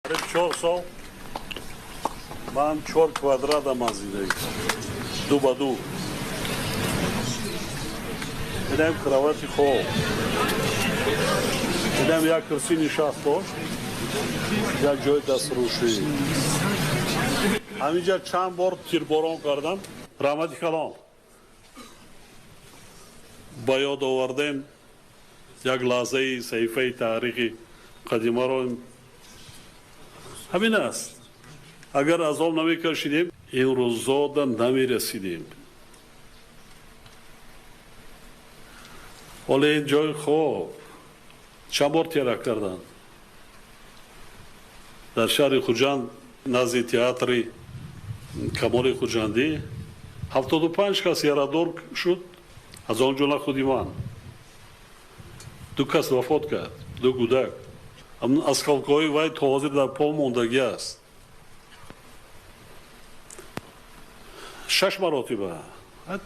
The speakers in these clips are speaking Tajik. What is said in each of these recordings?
4 сол ман 4 квадрата ман зиндагӣ кардам, 2 ба 2. Инам кровати хоб, инам як курсӣ нишаст дошт, як ҷои дастрӯшӣ. Ҳаминҷа чанд бор тирборон кардам. Раҳмати калон. Ба ёд овардем як лаҳзаи саҳифаи таърихи қадимаро. Ҳамин аст. Агар азоб намекашидем, ин рӯзода намерасидем. Ҳоло ин ҷои хоб чанд бор теракт карданд? Дар шаҳри Хуҷанд назди театри Камоли Хуҷандӣ 75 кас ярадор шуд, аз он ҷумла худи ман. 2 кас вафот кард, 2 кӯдак. Осколкҳои вай то ҳозир дар по мондагӣ аст. 6 маротиба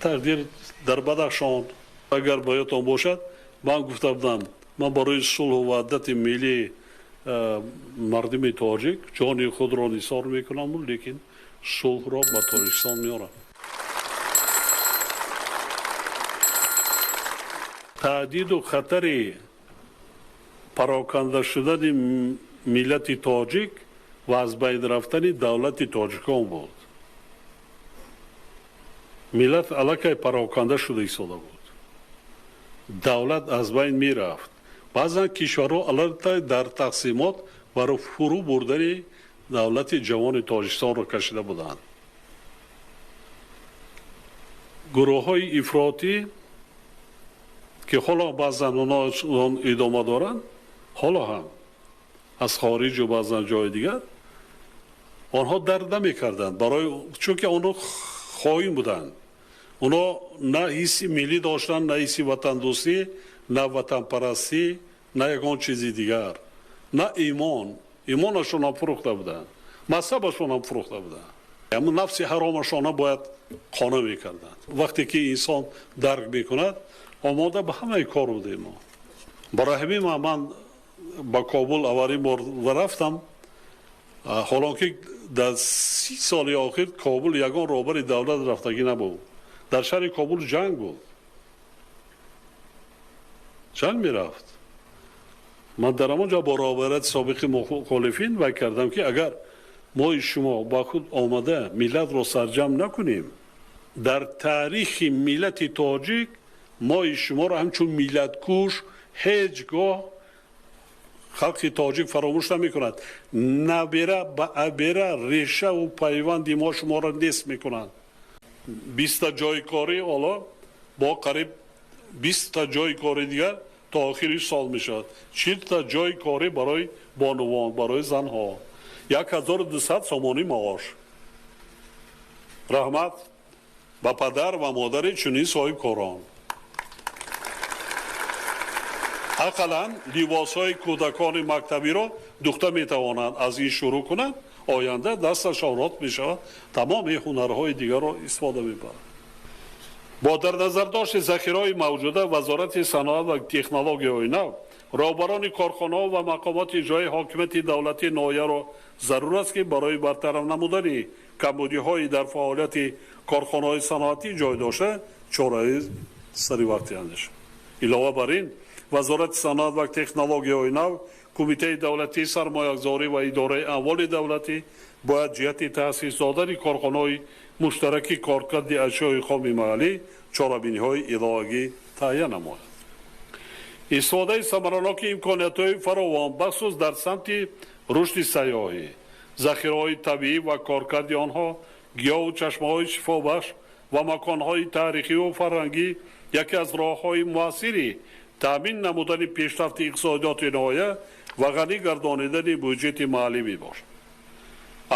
тақдир дар Бадахшон. Агар ба ёдтон бошад, ман гуфта будам, ман барои сулҳу ваҳдати миллии мардуми тоҷик ҷони худро нисор мекунам, лекин сулҳро ба Тоҷикистон меорам. Таҳдиду хатари пароканда шудани миллати тоҷик ва аз байн рафтани давлати тоҷикон буд. Миллат аллакай пароканда шуда истода буд, давлат аз байн мерафт. Баъзан кишварҳо аллакай дар тақсимот барои фурӯ бурдани давлати ҷавони Тоҷикистонро кашида буданд. Гурӯҳҳои ифротӣ ки ҳоло баъзан онҳо идома доранд, ҳоло ҳам аз хориҷу баъзан ҷои дигар онҳо дард намекарданд, барои чунки онҳо хоин буданд. Онҳо на ҳисси миллӣ доштанд, на ҳисси ватандӯстӣ, на ватанпарастӣ, на ягон чизи дигар, на имон. Имонашонам фурӯхта буданд, мазҳабашонам фурӯхта буданд. Ҳамун нафси ҳаромашонам бояд қонеъ мекарданд. Вақте ки инсон дарк мекунад, омода ба ҳамаи кор будем мо. Барои ҳамин ман ба Кобул аввалин бор рафтам, ҳолон ки дар 30 соли охир Кобул ягон роҳбари давлат рафтагӣ набуд. Дар шаҳри Кобул ҷанг буд, ҷанг мерафт. Ман дар ҳамон ҷо бо роҳбарияти собиқи мухолифин вай кардам, ки агар мои шумо ба худ омада миллатро сарҷамъ накунем, дар таърихи миллати тоҷик мои шуморо ҳамчун миллаткуш ҳеҷ гоҳ халқи тоҷик фаромӯш намекунад. Набера ба абера решаву пайванди мо шуморо нест мекунанд. 20 ҷои корӣ ҳоло бо қариб 20 ҷои кори дигар то охири сол мешавад. 40 ҷои корӣ барои бонувон, барои занҳо. 1200 сомонӣ маош. Раҳмат ба падар ва модари чунин соҳибкорон. Ақаллан либосҳои кӯдакони мактабиро духта метавонанд, аз ин шурӯъ кунанд, оянда дасташон рот мешавад, тамоми ҳунарҳои дигарро истифода мебаранд. Бо дар назардошти захираҳои мавҷуда, Вазорати саноат ва технологияҳои нав, роҳбарони корхонаҳо ва мақомоти иҷроии ҳокимияти давлатии ноҳияро зарур аст, ки барои бартараф намудани камбудиҳои дар фаъолияти корхонаҳои саноатӣ ҷой дошта чораи саривақтӣ андешанд. Илова бар ин, Вазорати саноат ва технологияҳои нав, Кумитаи давлатии сармоягузорӣ ва идораи амволи давлатӣ бояд ҷиҳати таъсис додани корхонаҳои муштараки коркарди ашёи хоми маҳаллӣ чорабиниҳои иловагӣ таҳия намояд. Истифодаи самараноки имкониятҳои фаровон, бахусус дар самти рушди сайёҳӣ, захираҳои табиӣ ва коркарди онҳо, гиёҳу чашмаҳои шифобахш ва маконҳои таърихиву фарҳангӣ яке аз роҳҳои муассири таъмин намудани пешрафти иқтисодиёти ноҳия ва ғанӣ гардонидани буҷети маҳаллӣ мебошад.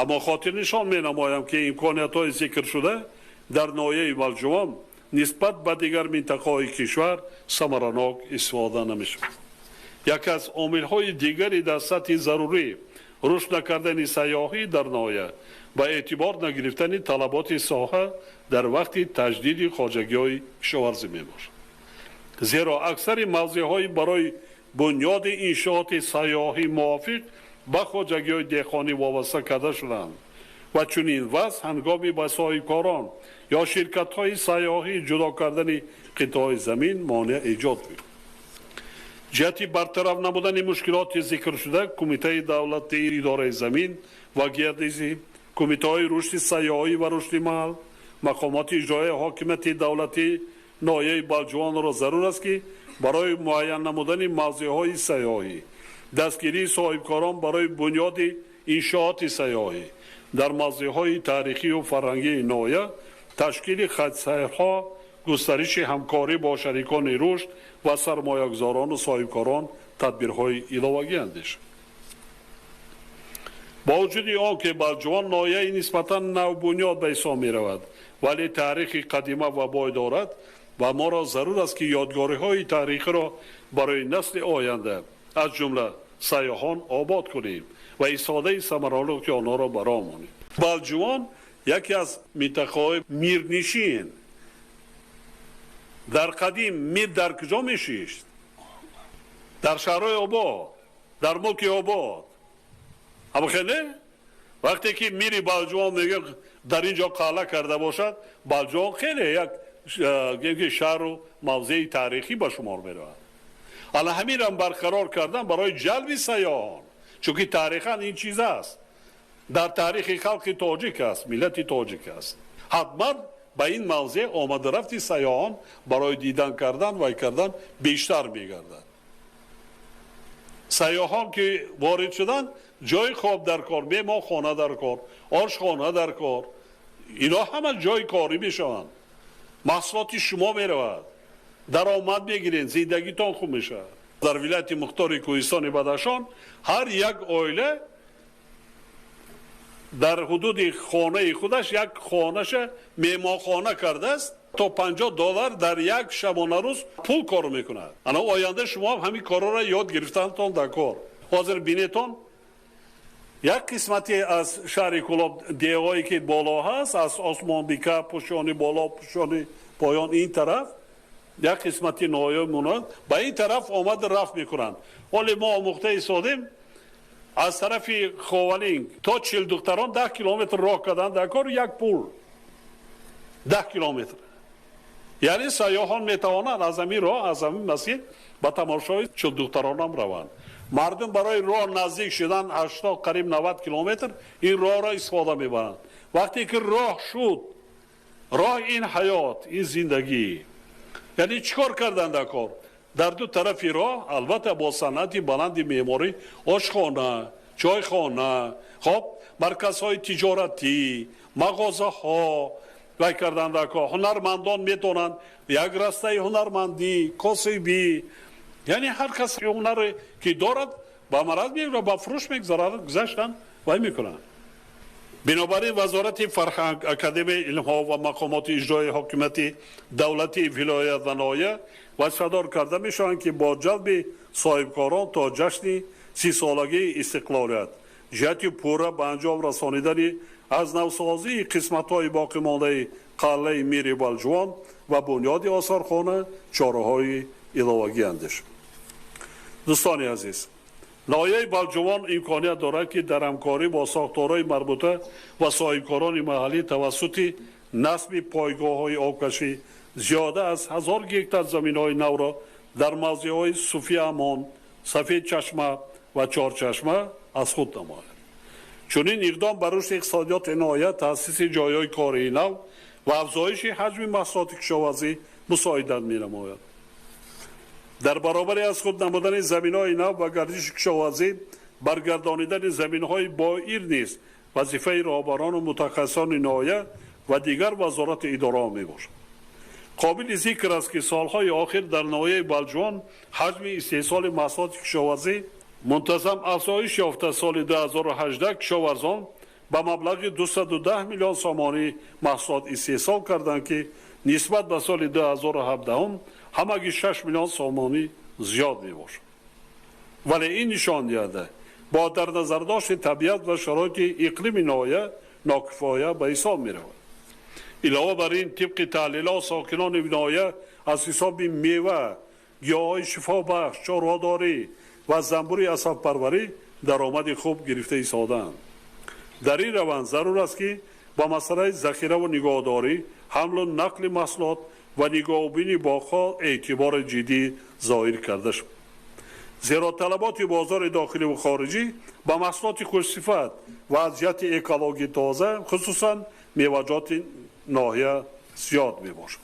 Аммо хотирнишон менамоям, ки имкониятҳои зикршуда дар ноҳияи Балҷувон нисбат ба дигар минтақаҳои кишвар самаранок истифода намешавад. Яке аз омилҳои дигари дар сатҳи зарурӣ рушд накардани сайёҳӣ дар ноҳия ба эътибор нагирифтани талаботи соҳа дар вақти таҷдиди хоҷагиҳои кишоварзӣ мебошад. Зеро аксари мавзеъҳои барои бунёди иншооти сайёҳӣ мувофиқ ба хоҷагиҳои деҳқонӣ вобаста карда шуданд ва чунин вазъ ҳангоми ба соҳибкорон ё ширкатҳои сайёҳӣ ҷудо кардани қитъаҳои замин монеа эҷод мекунад. Ҷиҳати бартараф намудани мушкилоти зикршуда Кумитаи давлатии идораи замин ва геодезӣ, кумитаҳои рушди сайёҳӣ ва рушди маҳал, мақомоти иҷроияи ҳокимияти давлатии ноҳияи Балҷувонро зарур аст, ки барои муайян намудани мавзеъҳои сайёҳӣ, дастгирии соҳибкорон барои бунёди иншооти сайёҳӣ дар мавзеъҳои таърихию фарҳангии ноҳия, ташкили хатсайрҳо, густариши ҳамкорӣ бо шарикони рушд ва сармоягузорону соҳибкорон тадбирҳои иловагӣ андешанд. Бо вуҷуди он ки Балҷувон ноҳияи нисбатан навбунёд ба ҳисоб меравад, вале таърихи қадима ва бой дорад ва моро зарур аст, ки ёдгориҳои таърихиро барои насли оянда, аз ҷумла сайёҳон, обод кунем ва истифодаи самараноки онҳоро ба роҳ монем. Балҷувон яке аз минтақаҳои мирнишин. Дар қадим мир дар куҷо мешишт? Дар шаҳрҳои обод, дар мулки обод. Аммо хеле вақте ки мири Балҷувон мегӯяд дар ин ҷо қалъа карда бошад, Балҷувон хеле як шаҳру мавзеи таърихӣ ба шумор меравад. Ала ҳаминам барқарор кардан барои ҷалби сайёҳон, чунки таърихан ин чиз аст, дар таърихи халқи тоҷик аст, миллати тоҷик аст. Ҳатман ба ин мавзеъ омадарафти сайёҳон барои дидан кардан вай кардан бештар мегардад. Сайёҳон ки ворид шуданд, ҷои хоб дар кор, меҳмонхона дар кор, ошхона дар кор, инҳо ҳама ҷои корӣ мешаванд. Маҳсулоти шумо меравад, даромад мегиред, зиндагитон хуб мешавад. Дар вилояти мухтори Кӯҳистони Бадахшон ҳар як оила дар ҳудуди хонаи худаш як хонаша меҳмонхона кардааст, то $50 дар як шабонарӯз пул кор мекунад. Ана оянда шумо ҳам ҳамин корҳоро ёд гирифтантон дар кор. Ҳозир бинетон, як қисмати аз шаҳри Кӯлоб деҳҳое ки боло ҳаст, аз Осмонбика, пӯшони боло, пӯшони поён, ин тараф як қисмати ноҳияи муна ба ин тараф омада рафт мекунанд. Ҳоле мо омӯхта истодем, аз тарафи Ховалинг то Чилдухтарон 10 километр роҳ кардан дар кор як пул 10 километр. Яъне сайёҳон метавонанд аз ҳамин роҳ, аз ҳамин масир ба тамошои Чилдухтаронам раванд. Мардум барои роҳ наздик шудан 80 қариб 90 километр ин роҳро истифода мебаранд. Вақте ки роҳ шуд, роҳ ин ҳаёт, ин зиндагӣ. Яъне чӣ кор кардан дар кор? Дар ду тарафи роҳ албатта бо санъати баланди меъморӣ ошхона, чойхона, хоб марказҳои тиҷоратӣ, мағозаҳо вай кардан дар кор. Ҳунармандон метавонанд як растаи ҳунармандӣ, косибӣ, яъне ҳар кас ҳунаре ки дорад ба мараз мегирад, ба фурӯш мегузарад, гузаштан вай мекунанд. Бинобар ин Вазорати фарҳанг, Академияи илмҳо ва мақомоти иҷроии ҳокимияти давлатии вилоят ва ноҳия вазифадор карда мешаванд, ки бо ҷалби соҳибкорон то ҷашни 30-солагии истиқлолият ҷиҳати пурра ба анҷом расонидани аз навсозии қисматҳои боқимондаи қалъаи мири Балҷувон ва бунёди осорхона чораҳои иловагӣ андешанд. Дӯстони азиз, ноҳияи Балҷувон имконият дорад, ки дар ҳамкорӣ бо сохторҳои марбута ва соҳибкорони маҳаллӣ тавассути насби пойгоҳҳои обкашӣ зиёда аз 1000 гектар заминҳои навро дар мавзеъҳои Суфиамон, Сафедчашма ва Чорчашма аз худ намояд. Чунин иқдом ба рушди иқтисодиёти ноҳия, таъсиси ҷойҳои кории нав ва афзоиши ҳаҷми маҳсулоти кишоварзӣ мусоидат менамояд. Дар баробари аз худ намудани заминҳои нав ва гардиши кишоварзӣ, баргардонидани заминҳои боир низ вазифаи роҳбарону мутахассисони ноҳия ва дигар вазорату идораҳо мебошад. Қобили зикр аст, ки солҳои охир дар ноҳияи Балҷувон ҳаҷми истеҳсоли маҳсулоти кишоварзӣ мунтазам афзоиш ёфта, соли 2018 кишоварзон ба маблағи 210 миллион сомонӣ маҳсулот истеҳсол карданд, ки нисбат ба соли 2017 ҳамагӣ 6 миллион сомонӣ зиёд мебошад. Вале ин нишондиҳанда бо дар назардошти табиат ва шароити иқлими ноҳия нокифоя ба ҳисоб меравад. Илова бар ин, тибқи таҳлилҳо сокинони ноҳия аз ҳисоби мева, гиёҳҳои шифобахш, чорводорӣ ва занбури асабпарварӣ Даромади хуб гирифта истодаанд. Дар ин раванд зарур аст, ки ба масъалаи захираву нигоҳдорӣ, ҳамлу нақли маҳсулот ва нигоҳубини боғҳо эътибори ҷиддӣ зоҳир карда шуд, зеро талаботи бозори дохиливу хориҷӣ ба маҳсулоти хушсифат ва аз ҷиҳати экологӣ тоза, хусусан меваҷоти ноҳия, зиёд мебошад.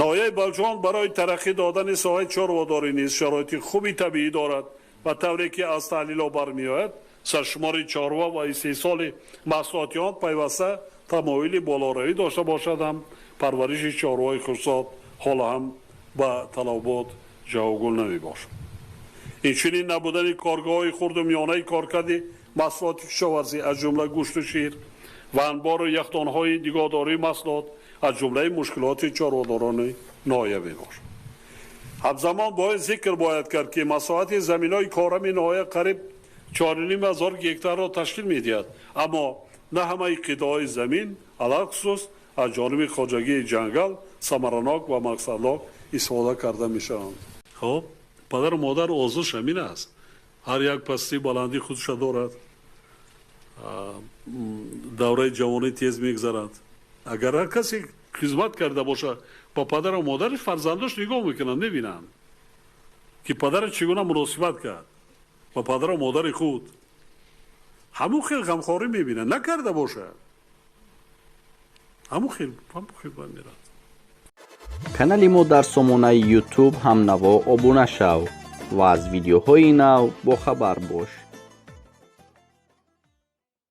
Ноҳияи Балҷувон барои тараққӣ додани соҳаи чорводорӣ низ шароити хуби табиӣ дорад ва тавре ки аз таҳлилҳо бармеояд, саршумори чорво ва истеҳсоли маҳсулоти он пайваста тамоили болоравӣ дошта бошад ҳам, парвариши чорвои хушзот ҳоло ҳам ба талабот ҷавобгӯ намебошад. Инчунин набудани коргоҳҳои хурду миёнаи коркарди маҳсулоти кишоварзӣ, аз ҷумла гӯшту шир, ва анбору яхдонҳои нигоҳдории маҳсулот аз ҷумлаи мушкилоти чорводорони ноҳия мебошад. Ҳамзамон бояд зикр бояд кард, ки масоҳати заминҳои корами ноҳия қариб 4,5 ҳазор гектарро ташкил медиҳад, аммо на ҳамаи қитъаҳои замин, алалхусус аз ҷониби хоҷагии ҷангал, самаранок ва мақсаднок истифода карда мешаванд. Хоб, падару модар орзуш ҳамин аст. Ҳар як пастӣ баландӣ худша дорад, давраи ҷавонӣ тез мегзарад. Агар ҳар касе хизмат карда бошад ба падару модараш, фарзандош нигоҳ мекунанд, мебинанд, ки падараш чӣ гуна муносибат кард ба падару модари худ, ҳамун хел ғамхорӣ мебинад. Накарда бошад, ҳамун хел мерад. Канали мо дар сомонаи YouTube «Ҳамнаво» обуна шав ва аз видеоҳои нав бохабар бош.